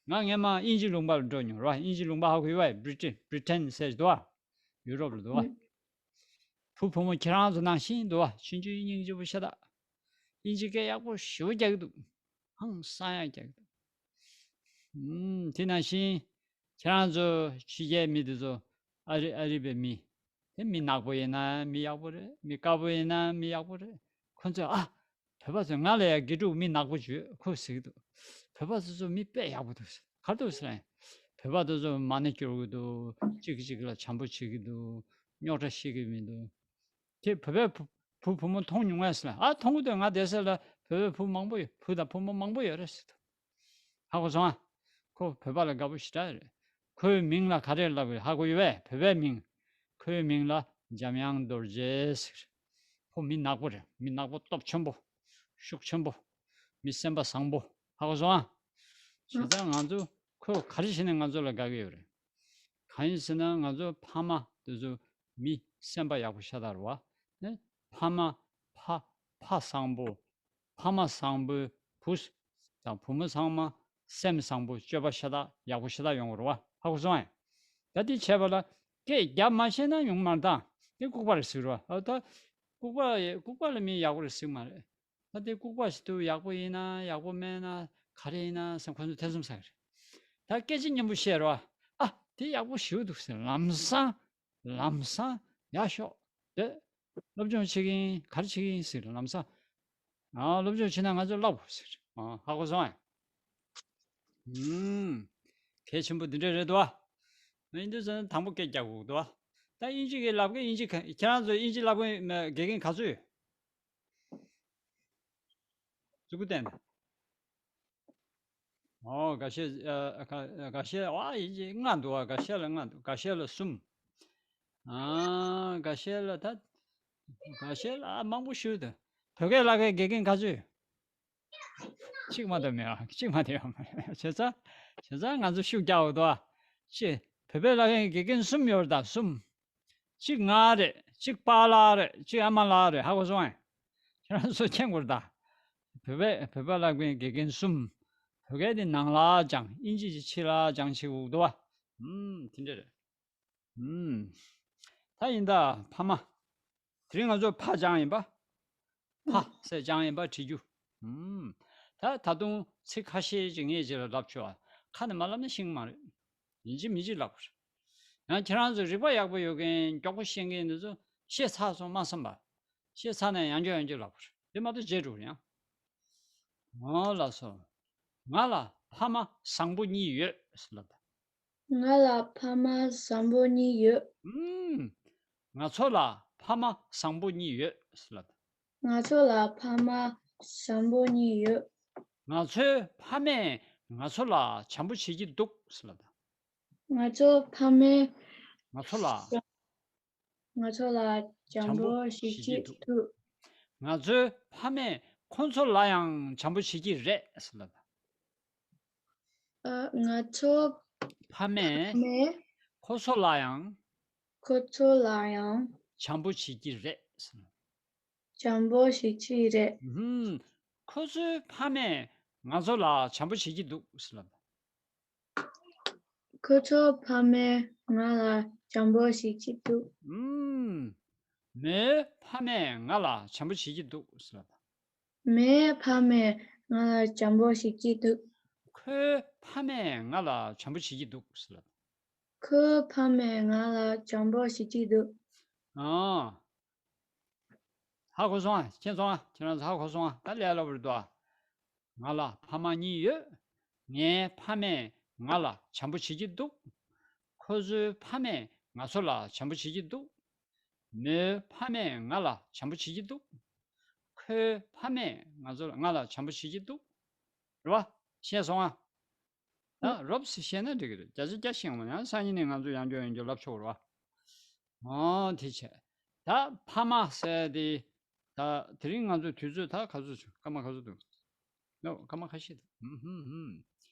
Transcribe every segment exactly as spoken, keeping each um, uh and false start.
ང་སྔན་མ་དབྱིན་ཇི་ལུང་པ་ལ་འགྲོ་མྱོང་ར། དབྱིན་ཇི་ལུང་པ་ཧ་གོ་ཡོད་པ། བྷི་རི་ཊན། བྷི་རི་ཊན་ཟེར་འདུག་བ། ཡུ་རོབ་ལ་འདུག་བ། ཨུ། བུ་བུ་མོ་ཁྱེད་རང་ཚོ་ནང་བཞིན་འདུག་བ། ཆུང་ཆུང་སྙིང་རྗེ་པོ་ཤ་སྟག། དབྱིན་ཇི་སྐད་ཡག་པོ་ཞེ་པོ་རྒྱག་གི་འདུག། ཧང་སང་ཡག་རྒྱག་གི་འདུག། ཨུམ། དེ་ནང་བཞིན་ཁྱེད་རང་ཚོ་ཕྱི་རྒྱལ་མི་དེ་ཚོ། ཨ་རི་ཨ་རི་པའི་མི། དེ་མི་ནག་པོ་ཡིན་ན་མི་ཡག་པོ་རེད། མི་དཀར་པོ་ཡིན་ན་མི་ཡག་པོ་རེད། ཁོ་ཚོས་ཨ། བོད་པ་ཚོས་ང་ལ་ཡ་དགེ་ཕྲུག་མི་ནག་པོ་བྱོས་ཁོས་ཟེར་གྱི་འདུག། བོད་པ་ཚོ་ཚོ་མི་དཔེ་ཡག་པོ་འདུག་ཟེར། ག་རེ་འདུག་ཟེར་ན། བོད་པ་དེ་ཚོ་མ་ཎི་སྐྱོར་གྱི་འདུག། གཅིག་གིས་གཅིག་ལ་བྱམས་པོ་བྱེད་ཀྱི་འདུག། རྙོག་དྲ་བཤད་ཀྱི་མི་འདུག། དེ་བོད་པའི་བུ་བུ་བུ་མོ་མཐོང་མྱོང་ངས་ཟེར་ན། ཨ། མཐོང་གི་འདུག། ང་བསྡད་ས་ལ་བོད་པའི་བུ་མང་པོ་ཡོད། བུ་དང་བུ་མོ་མང་པོ་ཡོད་རེད་ཟེར་འདུག། ཧ་གོ་སོང་ཨ། ཁོ་བོད་པ་ལ་དགའ་པོ་ཞེ་དྲག་རེད། ཁོའི་མིང་ལ་ག་རེ་ལབ་དགོས་ཧ་གོ་ཡོད་པས། བོད་པའི་མིང་། ཁོའི་མིང་ལ་འཇམ་དབྱངས་རྡོ་རྗེ་ཟེར། ཁོ་མི་ནག་པོ་རེད། མི་ནག་པོ་སྟོབས་ཆེན་པོ། ཤུགས་ཆེན་པོ། མི་སེམས་པ་བཟང་པོ། ཧ་གོ་སོང་ཨ། བྱས་ཙང་ང་ཚོ་ཁོས་ག་རེ་བྱས་ནས་ང་ཚོ་ལ་དགའ་གི་ཡོད་རེད། གང་ཡིན་ཟེར་ན་ང་ཚོ་ཕ་མ་དེ་ཚོ་མི་སེམས་པ་ཡག་པོ་ཤ་སྟག་རེད་བ། ནི་ཕ་མ་ཕ་ཕ་བཟང་པོ། ཕ་མ་བཟང་པོའི་བུ་དང་བུ་མོ་ཚང་མ་སེམས་བཟང་པོ། སྤྱོད་པ་ཤ་སྟག་ཡག་པོ་ཤ་སྟག་ཡོང་གི་རེད་བ། ཧ་གོ་སོང་ཨེ། ད་དེ་བྱས་པ་ལ་སྐད་རྒྱབ་མ་ཤེས་ན་ཡོང་མ་རེད། ད་དེ་ལྐུགས་པ་རེད་ཟེར་བ། ཨ། ད་ལྐུགས་པ་ལྐུགས་པ་ལ་མི་ཡག་པོ་རེད་ཟེར་མ་རེད། ད་དེ་ལྐུགས་པ་ཞིག་འདུག། ཡག་པོ་ཡིན་ན་ཡག་པོ་མེད་ན་ག་རེ་ཡིན་ན་བསམ། ཁོ་ཚོ་ཐེ་ཚོམ་ཟ་གི་རེད། ད་སྐད་ཆ་སྙན་པོ་བཤད་རོགས། ཨ། དེ་ཡག་པོ་ཞེ་པོ་འདུག་ཟེར། ལམ་སང་ལམ་སང་ཡག་ཤོས་དེ་སློབ་སྦྱོང་བྱེད་ཀྱི་ཡིན། ག་རེ་བྱེད་ཀྱི་ཡིན་ཟེར། ལམ་སང་། ཨ། སློབ་སྦྱོང་བྱེད་ན་ང་ཚོ་བསླབ་དགོས་ཟེར། ཨ། ཧ་གོ་སོང་ཨེ། ཨུམ། གལ་ཆེན་པོ་འདི་འདྲ་རེད་དོ། ཨ། ཡིན་དུས་ཙང་དང་པོ་སྐད་རྒྱག་དགོས་འདུག། ད་དབྱིན་ཇི་གི་ལབ་མཁན། དབྱིན་ཇི་ག། ཁྱེད་རང་ཚོ་དབྱིན་ཇི་ལབ་མཁན་དགེ་རྒན་ག་ཚོད་ཡོད། གཟུགས་པོ་བསྟན་ད། ཨོ། འགའ་ཤས། ཨ། འགའ་འགའ་ཤས། ཨ། དབྱིན་ཇི་ལྔ་འདུག་བ། འགའ་ཤས་ལ་ལྔ་འདུག། འགའ་ཤས་ལ་གསུམ། ཨ། འགའ་ཤས་ལ་ད། འགའ་ཤས་ལ། ཨ། མང་པོ་ཞིག་འདུག། བོད་སྐད་ལབ་མཁན་དགེ་རྒན་ག་ཚོད་ཡོད། གཅིག་མ་གཏོགས་མེད་པ། གཅིག་མ་གཏོགས་ཡོད་མ་རེད། བྱས་ཙང་བྱས་ཙང་ང་ཚོ་ཤུགས་རྒྱག་དགོས་འདུག་ཨ། ཅེ། བོད་པའི་ལབ་མཁན་དགེ་རྒན་གསུམ་ཡོད་རེད་ད། གསུམ། གཅིག་ང་རེད། གཅིག་པཱ་ལགས་རེད། གཅིག་ཨ་མ་ལགས་རེད། ཧ་གོ་སོང་ཨེ། ཁྱེད་རང་ཚོ་མཁྱེན་དགོས་རེད་ད། བོད་པའི་བོད་པ་ལབ་མཁན་དགེ་རྒན་གསུམ། བོད་སྐད་དེ་ནང་ལ་སྦྱང་། དབྱིན་ཇི་ཕྱི་ལ་སྦྱང་བྱེད་དགོས་འདུག་བ། ཨུམ། དེ་འདྲ་རེད། ཨུམ། ད་ཡིན་ད་ཕ་མ། དེ་རིང་ང་ཚོ་ཕ་སྦྱང་ཡིན་པ། ཕ་ཟེར་སྦྱང་ཡིན་པ་བྲིས་རྒྱུ། ཨུམ། ད་ད་དུང་ཚིག་ཁ་ཤས་ཅིག་ངས་ཅིག་ལ་ལབ་ཆོག་ཨ། ཁ་ནས་མ་ལབ་ན་ཤེས་ཀྱི་མ་རེད། ཡིན་གཅིག་མིན་གཅིག་ལབ་དགོས་རེད། ཡང་ཁྱེད་རང་ཚོ་རིག་པ་ཡག་པོ་ཡོད་མཁན། མགྱོགས་པོ་ཤེས་མཁན་དེ་ཚོ་ཤེས་ཚར་སོང་མ་བསམ་པ། ཤེས་ཚར་ནས་ཡང་བསྐྱར་ཡང་བསྐྱར་ལབ་དགོས་རེད། དེ་མ་གཏོགས་བརྗེད་འགྲོ་གི་རེད་ཡང་། འོ་ལགས་སོ། ང་ལ་ཕ་མ་བཟང་པོ་གཉིས་ཡོད་ཟེར་ལབ་དང་། ང་ལ་ཕ་མ་བཟང་པོ་གཉིས་ཡོད། ཨུམ། ང་ཚོ་ལ་ཕ་མ་བཟང་པོ་གཉིས་ཡོད་ཟེར་ལབ་དང་། ང་ཚོ་ལ་ཕ་མ་བཟང་པོ་གཉིས་ཡོད། ང་ཚོའི་ཕ་མས་ང་ཚོ་ལ་བྱམས་པོ་བྱེད་ཀྱི་འདུག་ཟེར་ལབ་དང་། ང་ཚོ་ཕ་མས་ང་ཚོ་ལ། ང་ཚོ་ལ་བྱམས་པོ་བྱམས་པོ་བྱེད་བྱེད་ཀྱི་ཀྱི་འདུག། འདུག། ང་ཚོའི་ཕ་མས་ཁོང་ཚོ་ལ་ཡང་བྱམས་པོ་བྱེད་ཀྱི་རེད་ཟེར་ལབ་དང་། ཨ། ང་ཚོ་ཕ་མས་ཕ་མས་ཁོ་ཚོ་ལ་ཡང་ཁོ་ཚོ་ལ་ཡང་བྱམས་པོ་བྱེད་ཀྱི་རེད་ཟེར། བྱམས་པོ་བྱེད་ཀྱི་རེད། ཧུམ། ཁོ་ཚོའི་ཕ་མས་ང་ཚོ་ལ་བྱམས་པོ་བྱེད་ཀྱི་འདུག་ཟེར་ལབ། ཁོ་ཚོའི་ཕ་མས་ང་ལ་བྱམས་པོ་བྱེད་ཀྱི་འདུག། ཧུམ། མོའི་ཕ་མས་ང་ལ་བྱམས་པོ་བྱེད་ཀྱི་འདུག་ཟེར་ལབ། མོའི་ཕ་མས་ང་ལ་བྱམས་པོ་བྱེད་ཀྱི་འདུག། ཁོའི་ཕ་མས་ང་ལ་བྱམས་པོ་བྱེད་ཀྱི་འདུག་ཟེར་ལབ། ཁོའི་ཕ་མས་ང་ལ་བྱམས་པོ་བྱེད་ཀྱི་འདུག། ཨ། ཧ་གོ་སོང་ཨ། མཁྱེན་སོང་ཨ། ཁྱེད་རང་ཚོ་ཧ་གོ་སོང་ཨ། ད་ལས་སླ་པོ་རེད་དོ། ང་ལ་ཕ་མ་གཉིས་ཡོད། ངའི་ཕ་མས་ང་ལ་བྱམས་པོ་བྱེད་ཀྱི་འདུག། ཁོ་ཚོའི་ཕ་མས་ང་ཚོ་ལ་བྱམས་པོ་བྱེད་ཀྱི་འདུག། མོའི་ཕ་མས་ང་ལ་བྱམས་པོ་བྱེད་ཀྱི་འདུག། ཁོའི་ཕ་མས་ང་ཚོ་ལ་ང་ལ་བྱམས་པོ་བྱེད་ཀྱི་འདུག། རེད་བ། ཤེས་སོང་ཨ། ད་རོབ་ཙམ་ཤེས་ན་འགྲིག་གི་རེད། བརྒྱ་ཆ་བརྒྱ་ཤེས་ཡོང་བ་ཡང་སང་ཉིན་ནས་ང་ཚོ་ཡང་བསྐྱར་ཡང་བསྐྱར་ལབ་ཆོག་རེད་བ། ཨོ་དེ་བྱས། ད་ཕ་མ་ཟེར་དེ། ད་དེ་རིང་ང་ཚོ་དུས་ཚོད་ད་ག་ཚོད་བྱུང་། སྐར་མ་ག་ཚོད་འདུག། ནོ། སྐར་མ་ཁ་ཤས་འདུག། ཧུམ་ཧུམ་ཧུམ།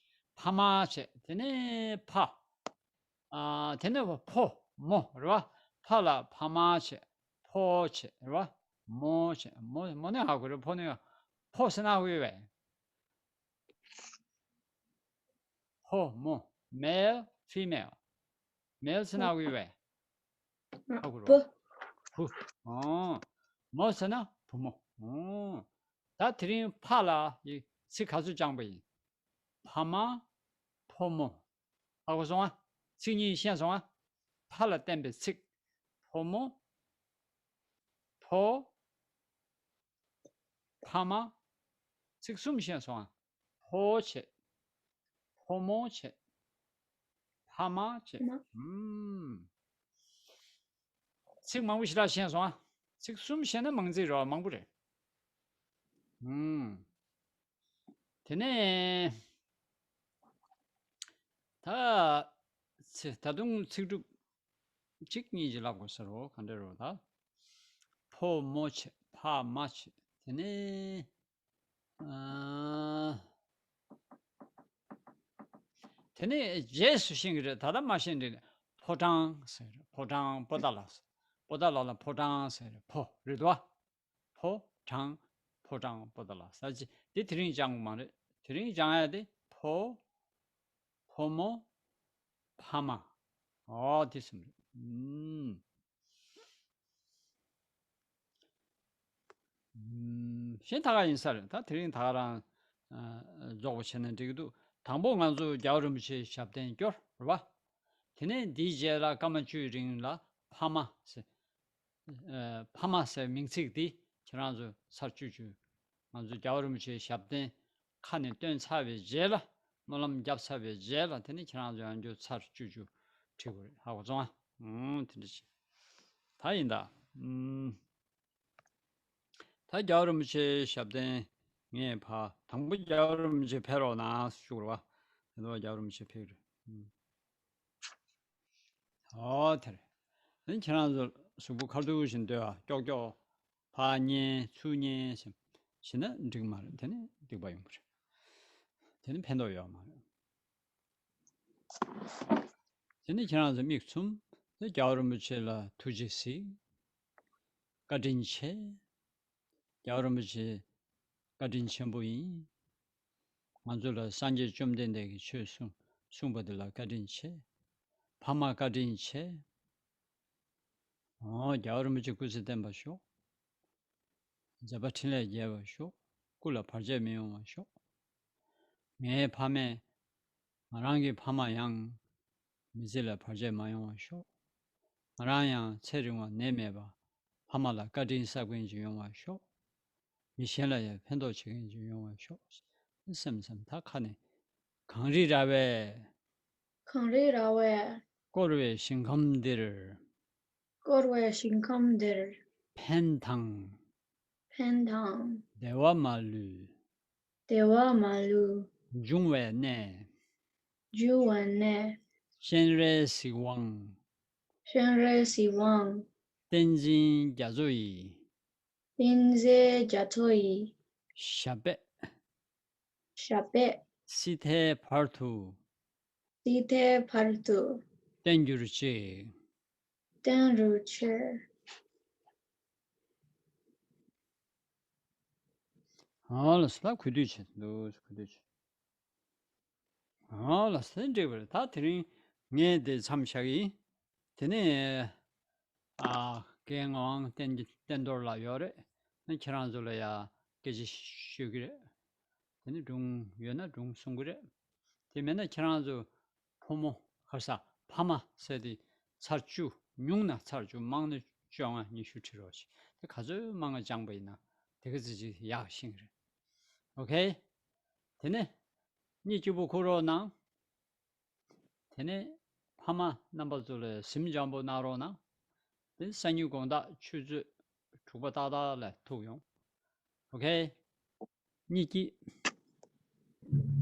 ཕ་མ་བྱས། དེ་ནས་ཕ། ཨ། དེ་ནས་ཕོ་མོ་རེད་བ། ཕ་ལ་ཕ་མ་བྱས། ཕོ་བྱས་རེད་བ། མོ་བྱས། མོ་མོ་ནས་ཧ་གོ་རེད། ཕོ་ནས། ཕོ་ཟེར་ན་ཧ་གོ་ཡོད་པས། ཕོ་མོ། male female། male་ཟེར་ན་ཨ་ཁུ་ཡོད་པས། ཨ་ཁུ་རོ། བུ། བུ། ཨོ། མོ་ཟེར་ན་བུ་མོ། ཨོ། ད་དེ་རིང་ཕ་ལ་ཡི་ཚིག་ག་ཚོད་སྦྱངས་པ་ཡིན། ཕ་མ། ཕོ་མོ། ཧ་གོ་སོང་ཨ། ཚིག་གཉིས་ཤེས་སོང་ཨ། ཕ་ལ་བརྟེན་པའི་ཚིག་ཕོ་མོ། ཕོ། ཕ་མ། ཚིག་གསུམ་ཤེས་སོང་ཨ། ཕོ་བྱས། ཕོ་མོ་བྱས། ཕ་མ་བྱས། ཕ་མ། ཨུམ། ཚིག་མང་པོ་ཞིག་ལ་ཤེས་སོང་ཨ། ཚིག་གསུམ་ཤེས་ན་མང་ཚིག་རེད་བ། མང་པོ་རེད། ཨུམ། དེ་ནས་ད་ཚེ་ད་དུང་ཚིག་གྲུབ་གཅིག་གཉིས་ཀྱིས་ལབ་དགོས་ཟེར་རོ། ག་འདྲ་རོ། ད་ཕོ་མོ་བྱས། ཕ་མ་བྱས། དེ་ནས་ཨ། དེ་ནས་རྗེས་སུ་ཤེས་ཀྱི་རེད། ད་ལྟ་མ་ཤེས་འདྲི། ཕོ་བྲང་ཟེར། ཕོ་བྲང་པོ་ཏཱ་ལ། པོ་ཏཱ་ལ་ལ་ཕོ་བྲང་ཟེར། ཕོ་རེད་དོ། ཕོ་བྲང་། ཕོ་བྲང་པོ་ཏཱ་ལ་ཟེར་གྱི་དེ་དེ་རིང་སྦྱང་དགོས་མ་རེད། དེ་རིང་སྦྱང་ཡ་དེ་ཕོ། ཕོ་མོ། ཕ་མ། ཨོ་དེ་གསུམ་རེད། ཨུམ། ཨུམ། གཞན་ད་ག་ཡིན་ས་རེད། ད་དེ་རིང་ད་ག་རང་ཨ་རྫོགས་པ་བྱས་ན་འགྲིག་གི་འདུག་དང་པོ་ང་ཚོ་རྒྱལ་བ་རིན་པོ་ཆེའི་ཞབས་བརྟན་སྐྱོར་རེད་བ། དེ་ནས་འདིའི་རྗེས་ལ་སྐར་མ་བཅུའི་རིང་ལ་ཕ་མ་ཟེར། ཨ་ཕ་མ་ཟེར་མིང་ཚིག་འདི་ཁྱེད་རང་ཚོ་ཚར་བཅུ་བཅུ། ང་ཚོ་རྒྱལ་བ་རིན་པོ་ཆེའི་ཞབས་བརྟན་ཁ་ནས་བཏོན་ཚར་བའི་རྗེས་ལ། སྨོན་ལམ་བརྒྱབ་ཚར་བའི་རྗེས་ལ། དེ་ནས་ཁྱེད་རང་ཚོ་ཡང་བསྐྱར་ཚར་བཅུ་བཅུ་ཁྲིད་དགོས་རེད། ཧ་གོ་སོང་ཨ། ཨུམ། དེ་འདྲ་བྱེད། ད་ཡིན་ད། ཨུམ། ད་རྒྱལ་བ་རིན་པོ་ཆེའི་ཞབས་བརྟན་ངས་ཕར། དང་པོ་རྒྱལ་བ་རིན་པོ་ཆེ་ཕེབས་རོགས་གནང་ཞུ་དགོས་རེད་བ། དེ་ནས་རྒྱལ་བ་རིན་པོ་ཆེ་ཕེབས་རེད། ཨུམ། ཨོ་དེ་རེད། དེ་ཁྱེད་རང་ཚོ་གཟུགས་པོ་ཁ་ཐུག་བཞིན་སྡོད་ཨ། ཀྱོག་ཀྱོག་ཕར་ཉལ་ཚུར་ཉལ་བྱས། བྱས་ན་འགྲིག་མ་རེད། དེ་ནི་སྡིག་པ་ཡོང་གི་རེད། དེ་ནི་ཕན་ཐོགས་ཡོད་མ་རེད། དེ་ནི་ཁྱེད་རང་ཚོ་མིག་བཙུམ། དེ་རྒྱལ་བ་རིན་པོ་ཆེ་ལ་ཐུགས་རྗེ་གཟིགས། བཀའ་དྲིན་ཆེ། རྒྱལ་བ་རིན་པོ་ཆེ་བཀའ་དྲིན་ཆེན་པོ་ཡིན། ང་ཚོ་ལ་སངས་རྒྱས་བཅོམ་ལྡན་འདས་ཀྱིས་ཆོས་གསུངས་གསུངས་པ་དེ་ལ་བཀའ་དྲིན་ཆེ། ཕ་མ་བཀའ་དྲིན་ཆེ། ཨོ་རྒྱལ་བ་རིན་པོ་ཆེ་སྐུ་ཚེ་བརྟན་པར་ཤོག་མཛད་པ་འཕྲིན་ལས་རྒྱས་པར་ཤོག་སྐུ་ལ་བར་ཆད་མི་ཡོང་བར་ཤོག་ངའི་ཕ་མས། ང་རང་གི་ཕ་མ་ཡང་མི་ཚེ་ལ་བར་ཆད་མ་ཡོང་བར་ཤོག་ང་རང་ཡང་ཚེ་རིང་བ་ནད་མེད་པ། ཕ་མ་ལ་བཀའ་དྲིན་གསབ་མཁན་ཅིག་ཡོང་བར་ཤོག་མི་གཞན་ལ་ཡང་ཕན་ཐོགས་བྱེད་མཁན་ཅིག་ཡོང་བར་ཤོག་སེམས་སེམས་ད་ཁ་ནས། གངས་རི་ར་བས། གངས་རི་ར་བས། བསྐོར་བའི་ཞིང་ཁམས་འདིར། བསྐོར་བའི་ཞིང་ཁམས་འདིར། ཕན་དང་། ཕན་དང་། བདེ་བ་མ་ལུས། བདེ་བ་མ་ལུས། འབྱུང་བའི་གནས། འབྱུང་བའི་གནས། སྤྱན་རས་གཟིགས་དབང་། སྤྱན་རས་གཟིགས་དབང་། བསྟན་འཛིན་རྒྱ་མཚོ་ཡི། བསྟན་འཛིན་རྒྱ་མཚོ་ཡི། ཞབས་པད། ཞབས་པད། སྲིད་མཐའི་བར་དུ། སྲིད་མཐའི་བར་དུ། བརྟན་གྱུར་ཅིག་བརྟན་གྱུར་ཅིག་ཨ་ལ་སོ། ད་གུས་འདུད་བྱེད་འདུག་གུས་འདུད་བྱེད། ཨ་ལ་སེ་འགྲིག་པ་རེད། ད་དེ་རིང་ངས་འདི་མཚམས་བཞག་གི་ཡིན། དེ་ནས་ཨ་རྒན་ངག་དབང་བསྟན་བསྟན་རྡོར་ལགས་ཡོད་རེད། ཨ་ཁྱེད་རང་ཚོ་ལ་ཡ་སྐད་ཆ་ཤོད་ཀྱི་རེད། དེ་ནས་སྒྲུང་ཡོད་ན་སྒྲུང་གསུང་གི་རེད། དེ་མེད་ན་ཁྱེད་རང་ཚོ་ཕོ་མོ་ག་རེ་ཟ་ཕ་མ་ཟེར་དེ་ཚར་བཅུ། ཉུང་ན་ཚར་བཅུ། མང་ན་བཅོ་ལྔ་ཉི་ཤུ་ཁྲིད་རོགས་བྱེད། དེ་ག་ཚོད་མང་ང་སྦྱངས་པ་ཡིན་ན་དེ་ག་ཚོད་ཅིག་ཡག་ཤེས་ཀྱི་རེད། ཨོ་ཁེ། དེ་ནས་གཉིད་སྐྱིད་པོ་ཁུག་རོགས་གནང་། དེ་ནས་ཕ་མ་རྣམ་པ་ཚོ་ལ་གཟིམ་འཇམ་པོ་གནང་རོགས་གནང་། དེ་སང་ཉིན་དགོང་དག་ཆུ་ཚོད་དྲུག་པ་ཏག་ཏག་ལ་ཐུག་ཡོང་། ཨོ་ཁེ། གཉིད་སྐྱིད།